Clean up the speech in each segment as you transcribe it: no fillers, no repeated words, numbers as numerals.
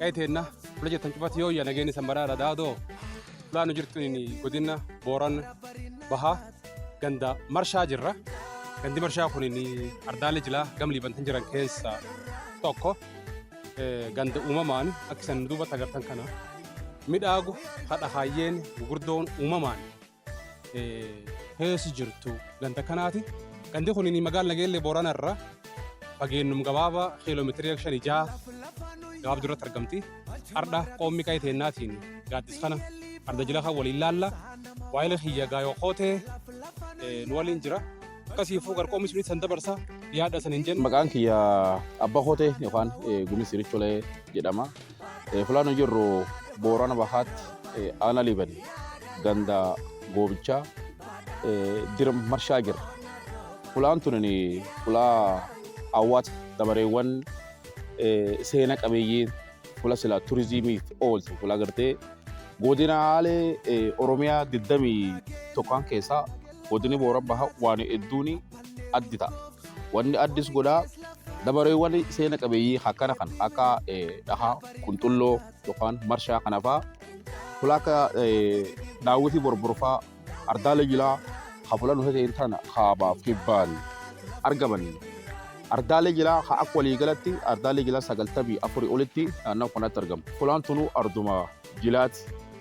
Qayi teenna fula jirtan cufatti yoo iyya nageenyi san badhaadha daadoo fulaa nu jirtuun godina Booran Bahaa ganda Marshaa jirra. Gandi Marshaa kun ardaalee jilaa gam Liibantan jiran keessa tokko. Ganda uumamaan akka isan duubatti agartan kana midhaagu hadha haayyeen gugurdoon uumamaan keessa jirtu ganda kanaati. Gandi kun magaala Nageellee Boorana irra fageennum gabaabaa kiiloomeetirii 5-6 gabaabduu irratti argamti. Ardha qoommi qa'ee teennaatiin gaaddis kana arda jila kan waliin laalla. Waa'ila kiyya gaayoo kootee nu waliin jira. Akkasiifuu gar qoommi sunitti san dabarsa dhiyaadha san hin jennu. Maqaan kiyya Abba Kootee yookaan Gumii Siricholee jedhama. Fulaan nu jirru Boorana Bahaatti aanaa Liiban ganda Goobichaa dira Marshaa jirra. Fulaan tun fulaa hawwata dabareewwan seena qabeeyyii fula sila turizimiif ooltu fula gartee godinaalee Oromiyaa 21 keessaa godini Booran Bahaa waan hedduun addi ta'a. Wanni addis godhaa dabareewwan seena qabeeyyii akkana kan akka dhahaa qunxulloo yookaan marshaa kana fa'aa fula akka daawwitii borborfaa ardaalee jilaa ka fula nuti ta'in tana kaabaaf kibbaan argaman. Ardaalee jilaa ka akka waliigalatti ardaalee jilaa 94 olitti naannoo kanatti argamu. Fulaan tunuu arduma jilaati.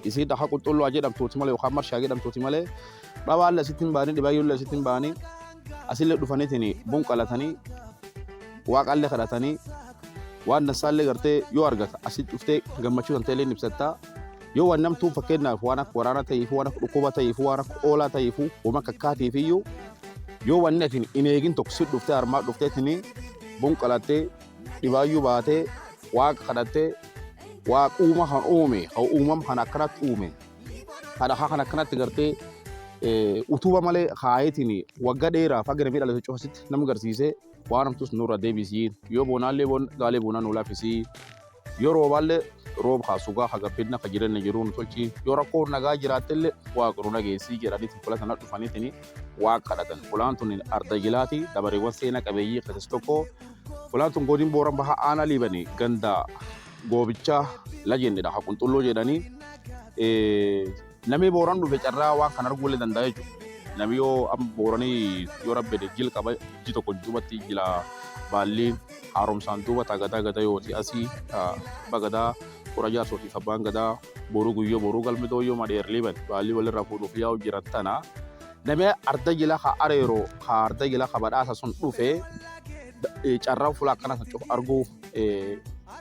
Isiin dhahaa qulxulluu jedhamtuuti malee yookaan marshaa jedhamtuuti malee dhawaallee asitti hin baanii dhibaayyuullee asitti hin baanii asillee dhufaniitiin bunqalatanii waaqallee kadhatanii waan dansaallee gartee yoo argata asitti dhuftee gammachuu tan ta'ellee ibsattaa. Yoo waan namtuu fakkeenyaaf waan akka waraana ta'eef waan akka dhukkuba ta'eef waan akka oolaa ta'eef waan akka akkaatiif iyyuu yoo wanni ati hin eegin tokko si dhuftee harmaa dhufteetiin bunqalattee dhibaayyuu baatee waaqa kadhattee waaqa uuma kan uume kan uumama kan akkanatti uume kan dhakaa kan akkanatti gartee utuba malee kaayeetiin waggaa dheeraaf haga namni dhalate cufasitti nama garsiisee waan hamtuus nurra deebisii yoo boonaallee gaalee boonaa nu laaffisii yoo roobaallee roob haa sugaa haa gabbinna ka jireenya jiruu nu tolchi yoo rakkoo nagaa jiraattellee waaqa nu nageessii jedhaniitiin fula sana dhufaniitiin waaqa kadhatan. Fulaan tun arda jilaati dabareewwan seena qabeeyyii keessas tokko. Fulaan tun godin Booran Bahaa aanaa Liibani ganda Goobichaa lajennidha haa qunxulloo jedhanii. Namni Booran dhufe carraa waan kan arguu illee danda'a jechuudha. Namni yoo amma Booranii yoo rabbe jil qaba ji tokko duubatti jila baalli haaromsaan duuba taa gadaa gadaa yooti asii abbaa gadaa qora jaarsootiif abbaan gadaa boruu guyyoo boruu galmi dooyyoo madheer liiban baalli walirraa fuudhuuf yaa'u jiran tana. Namni arda jila ka areeroo ka arda jila ka badhaasa sun dhufe carraa fuula akkana san cufa arguu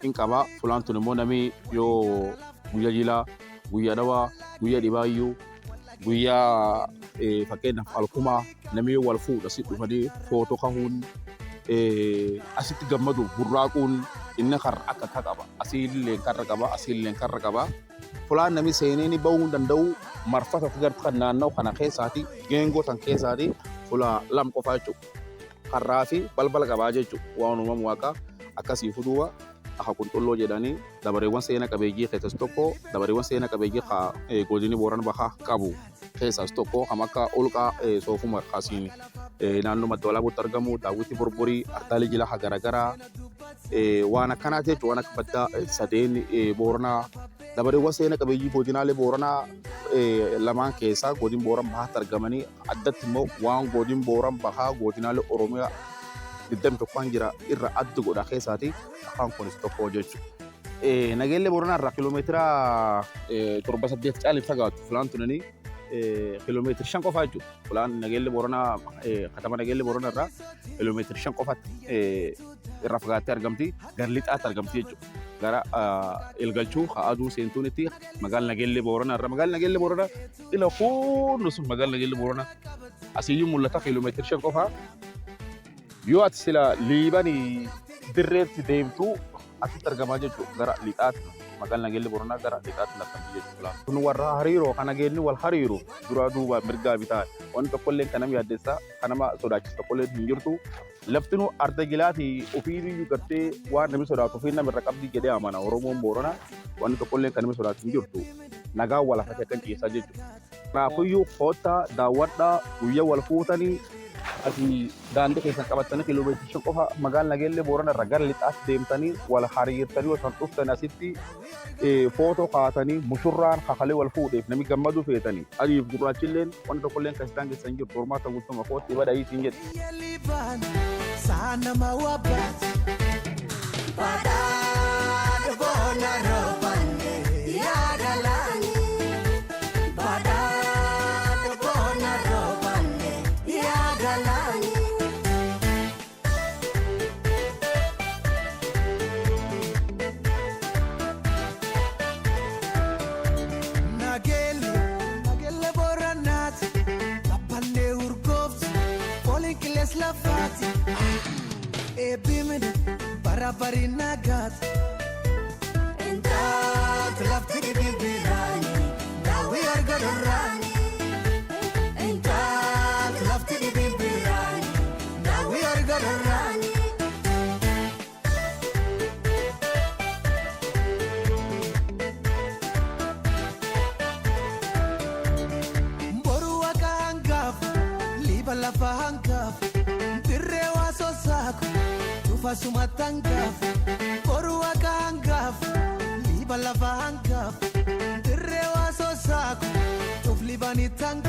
hin qaba. Fulaan tun immoo namni yoo guyya jilaa guyyaa dhawaa guyyaa dhibaayyuu guyyaa fakkeenyaaf alkumaa namni yoo wal fuudha si dhufanii footoo kahuun asitti gammadu burraaquun inni karra akka akka qaba asiillee karra qaba asiillee karra qaba. Fulaan namni seenee ni bahuu hin danda'u marfata gartuu kan naanna'u kana keessaati geengoo tan keessaati fuula lam qofaa jechuudha. Karraa fi balbala qabaa jechuudha waan uumamu waaqa akkasii fuduuba akka qulqulloo jedhanii dabareewwan seena qabeeyyii keessaas tokko dabareewwan seena qabeeyyii ka godini Booran Bahaa qabu keessaas tokko kan akka olqaa soofuma kasiin naannoo madda walaabuutti argamu daawwitii borborii ardaalee jilaa garaagaraa waan akkanaati jechuudha waan akka baddaa sadeen Booranaa dabareewwan seena qabeeyyii godinaalee Booranaa lamaan keessaa godin Booran Bahaatti argamanii addatti immoo waan godin Booran Bahaa godinaalee Oromiyaa 21 jira irra adda godha keessaati afaan kunis tokko jechuudha. Nageellee Booranaa irraa kiiloomeetira 7-8 caalii fagaatu fulaan tunanii kiiloomeetira 5 qofaa jechuudha. Fulaan Nageellee Booranaa katama Nageellee Booranaa irraa kiiloomeetira 5 qofaatti irraa fagaattee argamti. Gara lixaatti argamti jechuudha. Gara Ilgalchuu haa aduu seentuunitti magaalli Nageellee Booranaa irraa magaalli Nageellee Booranaa ila hundi sun magaalli Nageellee Booranaa asiyyuu mul'ata kiiloomeetira 5 qofaa. Yoo ati sila Liibanii dirreetti deemtu asitti argamaa jechuudha. Gara lixaatti magaalli Nageellee Booranaa gara lixaatti argamti jechuudha. Kun warra hariiroo kan nageenyi wal hariiru duraa duubaa mirgaa bitaa wanti tokkollee kan nama yaaddessaa kan nama sodaachisu tokkollee hin jirtu. Laftinuu arda jilaatii ofiiyyuu gartee waan namni sodaatu ofiin nama irra qabdi jedhee amana Oromoon Booranaa wanti tokkollee kan nama sodaatu hin jirtu. Nagaan wal hafatee akkan ciisaa jechuudha. Kanaafiyyuu koottaa daawwadhaa guyyaa wal fuutanii Asii daandii keessan qabattanii kiiloomeetira 5 qofa magaalaa Nageellee Boorana irra gara lixaatti deemtanii wal hariirtanii osoo dhuftan asitti footoo kaatanii mushurraan kakalee wal fuudheef namni gammaduu feetanii adiif gurraachilleen wanti tokkolleen kan isaan keessan jirtu hormaata bultuma kootti badhaayii siin jedhe. Saanama wabaat Badhaadha boona roobanne yaadalaani. Badhaadha boona roobanne yaadalaani. Nageelle nageelle booranaati babbannee urgoofti fooliin qilleens lafaati. Eebbimini bara barii nagaati. Intaatu lafti dhibibiraani daawwii arga durraani. Intaatu lafti dhibibiraani daawwii arga durraani. Boru waaqa hangaafu liiba lafa hangaafu dirree waa sosaaku cufa sumata hangaafu. Boru waaqa hangaafu liiba lafa hangaafu dirree waa sosaaku cuf liibanii hangaafu.